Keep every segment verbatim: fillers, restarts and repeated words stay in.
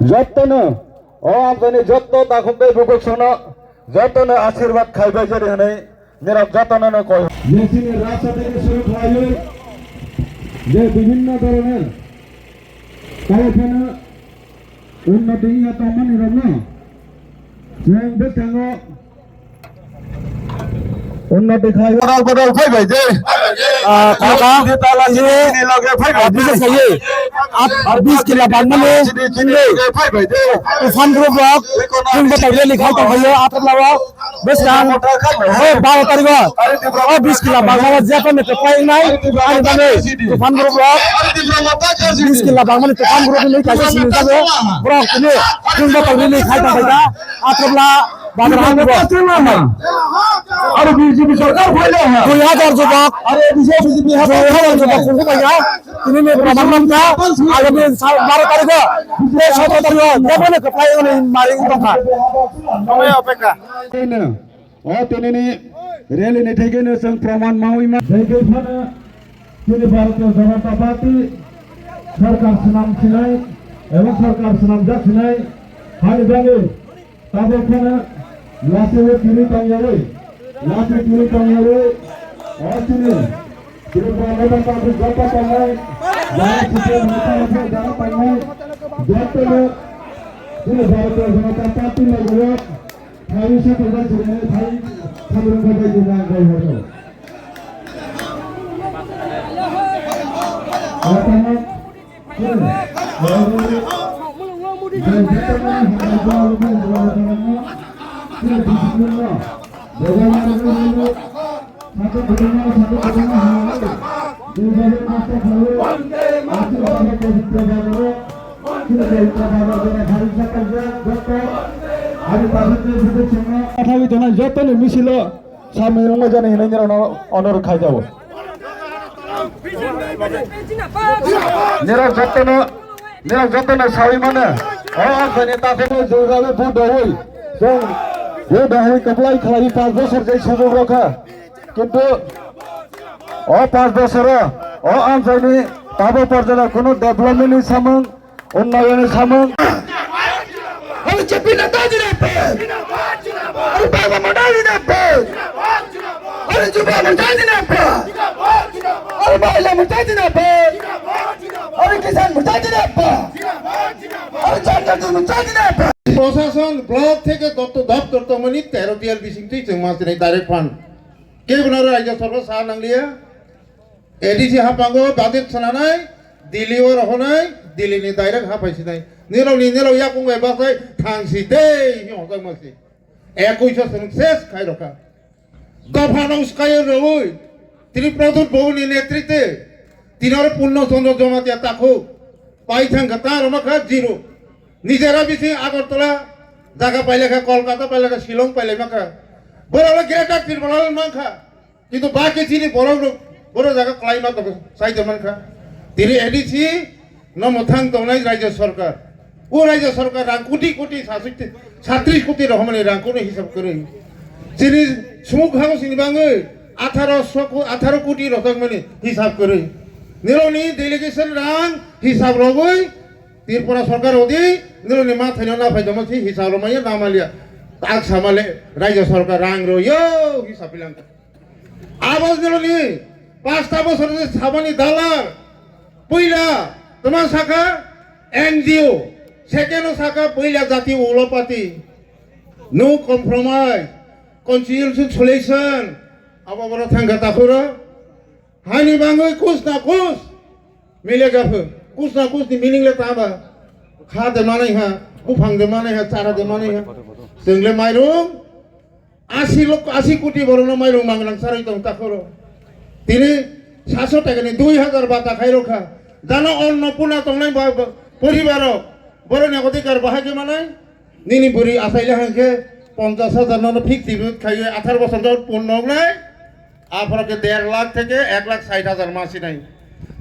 Jottono, o amchaini jotto takhuk tei bukhuk songno jottono asirwad khaibai jari hwnwi nirok jottono no koi. Jesini rasta theke suru khlaiwi je bibhinno dhoroner kaiphano unnoti wngya tongmani rokno chwng bwskango Unnoti khlai. Kodol kodol phaibai de. Ah, kha, kha. Tini, ah, bises kaiye. At, at bis kila bangmani tini. Tufan group rok. Tini betai rally khai tong phaio, athar lawa. Bwskang. Oh, baro tarigo. Oh, bis kila bangmani jephano kwplai wngnai. Ani bagwi Tufan group rok. Bis kila bangmani Tufan group ni kaisa simi jago. Borok tini. Tini betai rally khai tong phaikha. Athar la. Badar han bo. Aro B J P sorkar phaila ha. Dui hajar jubak. Aro B J P ha. Dui hajar jubak kungku bai ha. Tini ni praman mankha. Agami sa-, baro tarikh o. Tei sotro tarikh o. Jaboni kwplai oni mari tongkha. Tini, o tini ni rally ni theke no chwng praman mawi ma. Jai jai phano tini Bharatiya Janata Party sorkar swnam sinai ebong sorkar swnamjak sinai hai jani. Tabuk phano lachiwi tini tongyawi, lachiwi tini tongyawi, o chini, chini Bangladesh tabuk joto tongnai, jara chini Bangladesh jara tongnai, joto no chini Bharatiya Janata Party logo o thai se tongnai chini thai thabrung bai chini ang koi horo. O tamo, Joto ni misilo. Samung wngma jani hinwi nirokno onurodh khaijao. Nirok jotono, nirok jotono sawi mano. O, o, jani takhuk jora bo dowi. Chwng bo dowi kwplai khlai panch bosor jai sujok rokha. Kintu o panch bosoro o amchaini tabuk porjono kunu development ni samung Unnayoni samung. Ani J P Nadda jindabad. Ani Baba Mandal jindabad. Ani Juba Morcha jindabad. Ani Mahila Morcha jindabad. Ani Kisan Morcha jindabad. Ani Chakri Morcha jindabad. Prosason block theke doptor doptor tongmani tero bial bisingtwi chwng ma sinai direct fund. Kebono rajya sorkar sa nangliya. A D C haphango budget sananai, Delhi o rohonai, Delhi ni direct haphai sinai. Nirok ni nirok yakung bai bakhai thang si tei hwnwi hojak ma si. Ekoi so chwng ses khai rokha. Dopha no swkai rwui, Tripura Dut Bobo ni netrite, tini oro Purno Chandra Jamatia takhuk. Pai thang kha ta rwma kha zero. Nijera bising Agartala jaga pailai kha, Kolkata pailai kha, Shillong pailai ma kha. Borok le Greater Tripura le man kha. Kintu baki chini borok rok borok jaga kwlai ma tongo, sai tongman kha. Tini A D C no mwthang tongnai Rajya Sarkar. O Rajya Sarkar rang koti koti, satris koti rohormani rang kono hisab kwrwi. Chini sumuk hao sini bangwi atharo so ko-, atharo koti rohormani hisab kwrwi. Nirokni delegation rang hisab rogwi Tripura Sarkar odi nirokni ma thaino na phai tongma si hisab romaya na maliya. Tak samale Rajya Sarkar rang royo hisab bilang. Abo nirokni pasta bosor ni sabani dalar. Puila toma saka N G O, second o saka puila jati ulopati. No compromise, conciliation, solution. Abo boro thangka takhuro. Hani bangwi kus na kus mile gaphu. Kus na kus ni meaning le tama. Kha de manai ha, buphang de manai ha, chara de manai ha. Chwng le mairung Asi lok, asi koti borokno mairung mangnang charwi tong takhoro. Tini saso takani dui hajar bata khai rokha. Jano Annapurna tongnai ba, ba, poribaro borokni odhikar bahai khe manai. Nini bwrwi achaile hwnkhe ponchash hajar nono fixed deposit khaiwi atharo bosor jot purno wngnai. Aphoro khe der lakh theke ek lakh sait hajar masinai.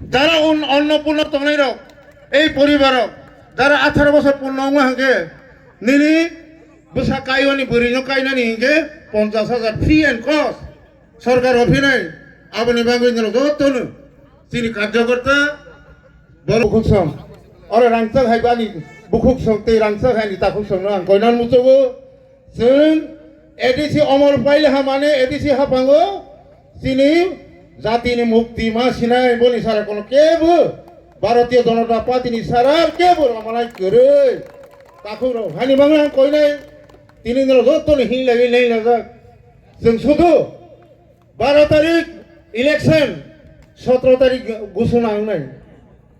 Jara un-, Annapurna tongnairok, ei poribarrok, jara atharo bosor purno wngma hwnkhe, nini bwsa kaiwani bwrwino kainani hinkhe ponchash hajar free and cost sorkar rw phinai. Aboni bagwi norok jotono chini karjokorta borok khuksom. Oro rangchak hai bani bukhuk song tei rangchak haini takhuk songno ang koinan muchugo. Chwng A D C omor paile hamani A D C haphango chini jatini mukti ma sinai boni sara kono kebo Bharatiya Janata Party ni sara kebo ramanai kwrwi. Takhuk rok hani bangla ang koinai tini nilo joto ni hinlai hinlai lajak. Chwng sudu baro tarik election, sotro tarik gusuna wngnai.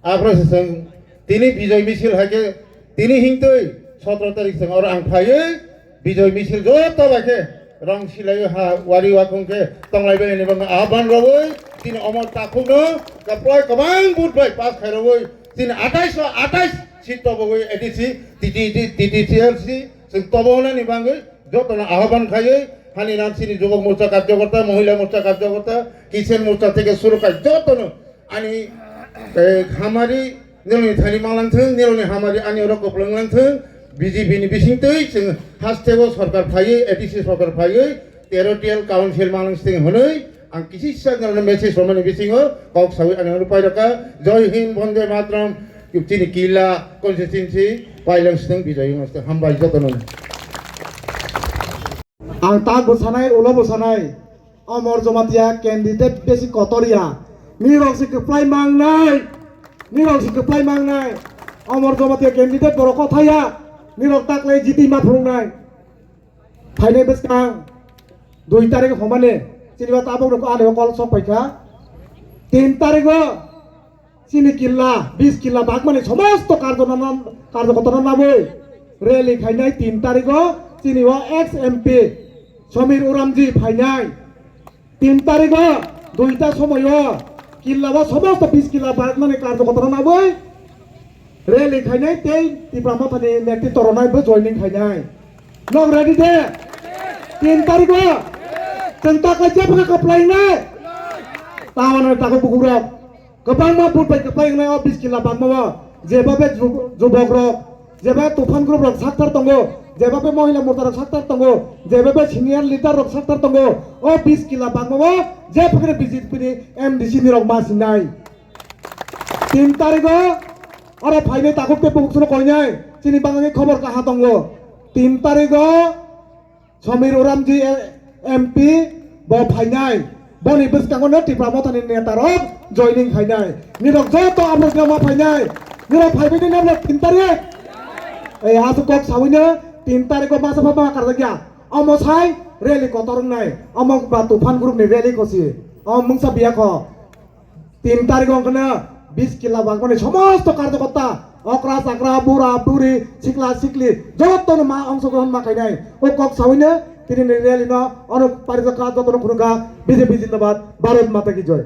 Aphro se chwng tini Bijoy Misil hai khe tini hingtwi sotro tarik chwng oro ang phaiwi Bijoy Misil joto bai khe rong silaiwi ha wari wakung khe tonglaibai hwnwi bangkha ahban rogwi tini omo takhukno kwplai kwbang vote bai pass khairogwi tini atais o atais seat tobogwi A D C, T T C, T T C L C chwng tobo hwnani bangwi jotono ahban khaiwi hani nang chini Jubok Morcha Karyakarta, Mohila Morcha Karyakarta, Kisan Morcha theke suru khai jotono ani, eh, hamari nironi thani manglang thung, nironi hamari ani oro kwplwng lang thung, B J P ni bising twi chwng hasteo sorkar phaiwi, A D C sorkar phaiwi, territorial council manglang sing hwnwi ang kisi sak nironi message romani bisingo kok sawi ani oro pairokha. Jai Hind, Bonde Mataram, chini Killa constituency paileng sing Bijoy Hind hambai jotono. Ang tak bo sanai, ulo bo sanai. Omor Jamatia candidate besi kotor ya. Nirok si kwplai mangnai. Nirok si kwplai mangnai. Omor Jamatia candidate borok kotha ya. Nirok taklai jiti ma phunuknai. Phainai bwskang dui tarik homane. Chini ba tabuk rok ani kol sok paikha. Tin tarik o chini killa, bis killa bagmani somosto karjo nana-, karjo kotorno nabwi rally khainai tin tarigo chini o ex M P Samir Uramji phainai. Tin tarigo duita somoyo killa o somosto bis killa bagmani karjo kotorno nabwi rally khainai tei Tipra Mothani netrito rwnai bo joining khainai. Nok ready de? Tin tarigo chwng taklai jepha khe kwplainai. Tamani takhuk bukhuk rok. Kwbangma vote bai kwplai wngnai o bis killa bagmao, jeba be ju-, jubok rok, jeba Tuphan group rok sakthar tongo, jeba be Mohila Morcha rok sakthar tongo, jeba be senior leader rok sakthar tongo, o bis killa bagmao je phakre B J P ni M D C ni rok ma sinai. Tin tarigo oro phainai takhuk tei bukhuk sono koinai, chini bangwi khobor kaha tongo. Tin tarigo Samir Uramji, eh, M P bo phainai. Boni bwskango no Tipra Mothani neta rok joining khainai. Nirok joto aboni ma phainai. Nirok phaibai ni nabla tin tarik. Eh, aswk kok sawino tin tarik o masa pha ma karjakya. Omo sai rally kotor wngnai. Omo ba Tuphan group ni rally kosi. Omo mungsa biya kho. Tin tarik wngkhana bis killa bagmani somosto karjakota, okra chakra, bura buri, sikla sikli, jotono ma ongshogrohon ma khainai. O kok sawino tini ni rally no ono parijak kha, jotono khuluk kha, B J P zindabad, Bharat Mata ki joy.